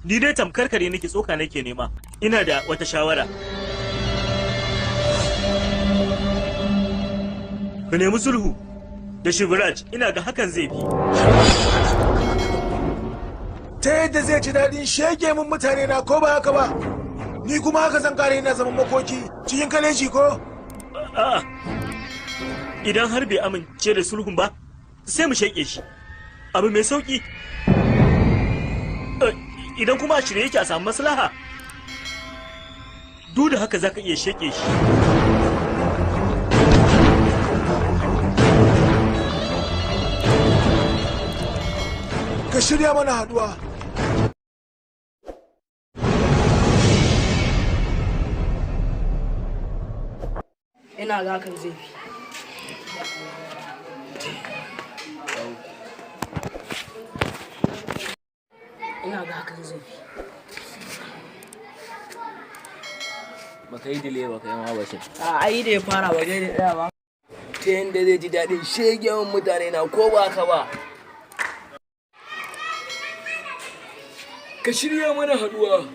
Ni dai tamkar kare nake, tsoka nake nema. Ina da wata shawara. Ka nemi sulhu da Shivraj, ina ga hakan zai fi. Ta yadda zai ji daɗin shege mun mutane na, ko ba haka ba? Ni kuma haka zan kare ina zaman makoki cikin kaleji, ko? A'a. Idan har bai amince da sulhun ba, sai mu sheƙe shi. Abu mai sauƙi. Idan kuma a shirye yake a samu maslaha, duk da haka za ka iya sheƙe shi. Ka shirya mana haduwa. Ina ga hakan zai fi. Ina ga hakan zai fi. Baka yi delay ba kai ma, Bashir. A ai da ya fara ba zai tsaya ba. Ta yadda zai ji daɗin shegen mutane na, ko ba ka ba? Ka shirya mana haduwa.